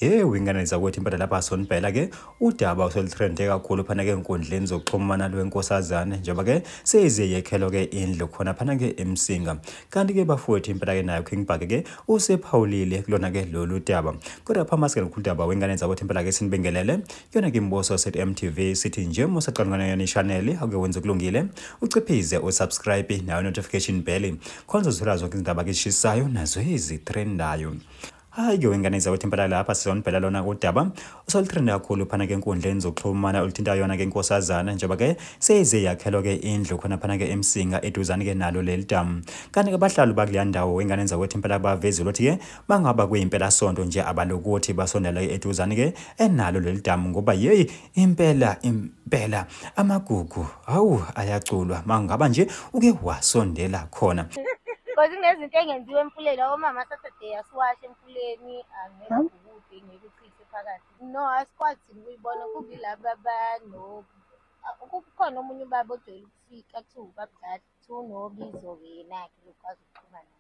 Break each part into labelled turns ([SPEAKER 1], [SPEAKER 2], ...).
[SPEAKER 1] Yebo, ingane zakwethu impela lapha sonibhela ke udaba osolutrende kakhulu phana ke enkundleni zokuxhumana lwenkosazane njengoba ke seyize yekhelo ke indlu khona phana ke eMsinga. Kanti ke bafowethu impela ke nayo King Bhaka ke usephawulile kulona ke lolu daba. Kodwa phambi sike udaba wengane zakwethu impela ke sinibingelele yona ke imboso set MTV sithi nje musaqala ngana yona channel ake wenze kulungile uciphize usubscribe nayo notification bell khona uzothola zonke izindaba ke eshisayo nazo ezitrendayo. Hayi ke wengane zakwethu impela lapha sizonibhela lona udaba osolutrenda kakhulu phana ke enkundleni zokuxhumana oluthinta yona ke inkosazana njengoba ke seyize yakhelwa ke indlu khona phana ke eMsinga eduzane ke nalo leli damu. Kanti ke abahlali bakuleya ndawo wengane zakwethu impela bavezile ukuthi ke bangaba kuyimpela sonto nje abalokuthi basondela eduzane ke enalo leli damu ngoba yeyi impela impela amagugu hawu ayaculwa mangaba nje uke wasondela khona.
[SPEAKER 2] Because kunezinto engenziwe emfuleni omama Saturday asiwashe emfuleni angeke ukude ngeke uchithe phakathi. No, asikwazi ukuyibona kubilaba bano kukhona omunye ubaba ojwayele ukufika kuthiwa ubabdadi kuthiwa unobizo yena-ke lokwazi ukuxhumana.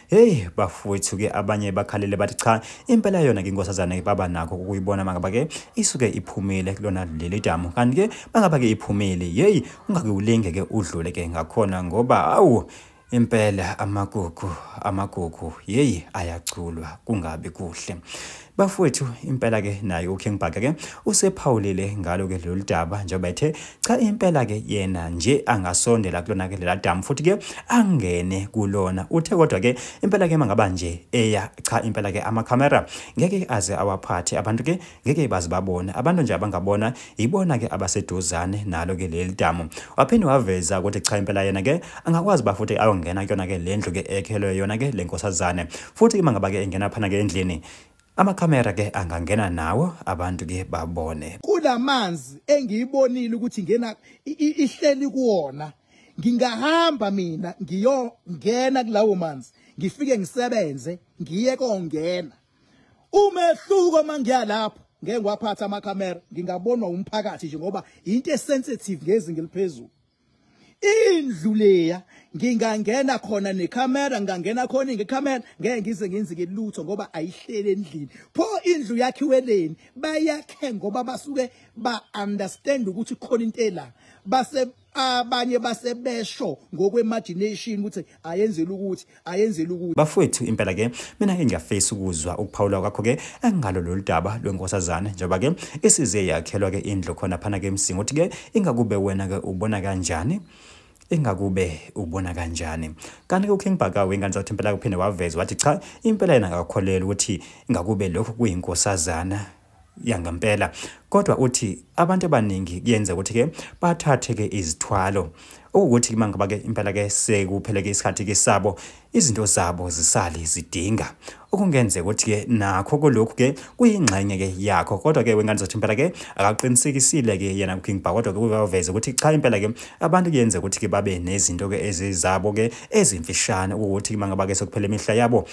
[SPEAKER 1] Hey bafowethu ke abanye bakhalele bathi cha impela yona ke inkosazane baba nakho ukuyibona mangaba ke isuke iphumile kulona leli damu. Kanti ke bangaba ke iphumile hey ungake ulinge ke udlule ke ngakhona ngoba awu impela amagugu amagugu yeyi ayaculwa kungabi kuhle. Bafowethu impela ke naye uKing Bhaka ke usephawulile ngalo ke lolu daba njengoba ethe cha impela ke yena nje angasondela kulona ke lela damu futhi ke angene kulona. Uthe kodwa ke impela ke mangaba nje eya cha impela ke amakhamera ngeke aze awaphathe abantu ke ngeke baze babone abantu nje abangabona ibona ke abaseduzane nalo ke leli damu. Waphinde waveza ukuthi cha impela yena ke angakwazi bafuthi ayongena kuyona ke lendlu ke ekhelwe yona ke lenkosazane futhi mangaba ke engena phana ke endlini amakhamera ke angangena nawo abantu ke babone.
[SPEAKER 3] Kulamanzi engiyibonile ukuthi ngena ihleli kuwona ngingahamba mina ngiyongena kulawo manzi ngifike ngisebenze ngiye kongena. Umehluko mangiya lapho ngeke ngiwaphatha amakhamera ngingabonwa umphakathi nje ngoba into esensitive ngezinga eliphezulu. Indlu leya ngingangena khona nekhamera ngingangena khona ngekhamera ngeke ngize ngenzike lutho ngoba ayihlele endlini. Pho indlu yakhiweleni bayakhe ngoba basuke ba understand ukuthi khona into ela base abanye basebesho ngokwe-imagination ukuthi ayenzele ukuthi ayenzele ukuthi.
[SPEAKER 1] Bafowethu impela ke mina ke ngiyafisa ukuzwa ukuphawula kwakho ke engalo lolu daba lwenkosazane njengoba ke isize yakhelwa ke indlu khona phana ke eMsinga uthi ke ingakube wena ke ubona kanjani? Ingakube ubona kanjani? Kanti ke uKing Bhaka wengane zathi impela kuphinde waveza wathi cha impela yena akakholelwa ukuthi ingakube lokhu kuyinkosazana yangempela. Kodwa uthi abantu abaningi kuyenza ukuthi ke bathathe ke izithwalo ukuthi mangaba ke impela ke sekupheleke isikhathi ke sabo izinto zabo zisale zidinga okungenzeka ukuthi ke nakho kulokhu ke kuyingxenye ke yakho. Kodwa ke wengane zathi impela ke akaqinisekisile ke yena uKing Bhaka kodwa ke uyaveza ukuthi cha impela ke abantu kuyenza ukuthi ke babe nezinto ke ezizabo ke ezimfishane ukuthi mangaba ke sekuphele imihla yabo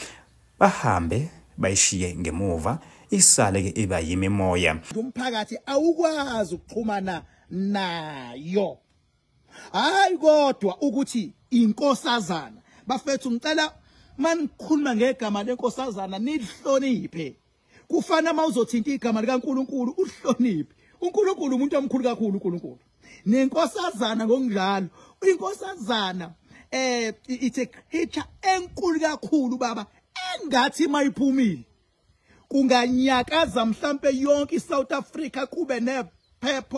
[SPEAKER 1] bahambe bayishiye ngemuva isale ke iba yimimoya.
[SPEAKER 3] Umphakathi awukwazi ukuxhumana nayo. Hayi kodwa ukuthi inkosazana bafethu ngicela manikhuluma ngegama lenkosazana nihloniphe. Kufana mawuzothinta igama likaNkuluNkulu uhloniphe. uNkulunkulu umuntu omkhulu kakhulu uNkulunkulu. Nenkosazana ngokunjalo inkosazana it's a creature enkulu kakhulu baba engathi mayiphumile kunganyakaza mhlambe yonke iSouth Africa kube nephepho.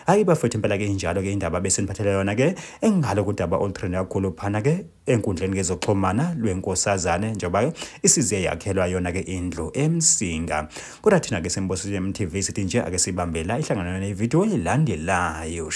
[SPEAKER 1] Hayi bafowethu impela ke injalo ke indaba beseniphathele yona ke engalo kudaba olutrend kakhulu phana ke enkundleni kezoxhumana lwenkosazane njengoba isize yakhelwa yona ke indlu eMsinga. Kodwa thina ke Semboso MTV sithi nje ake sibambela ihlangano nevideo elandelayo.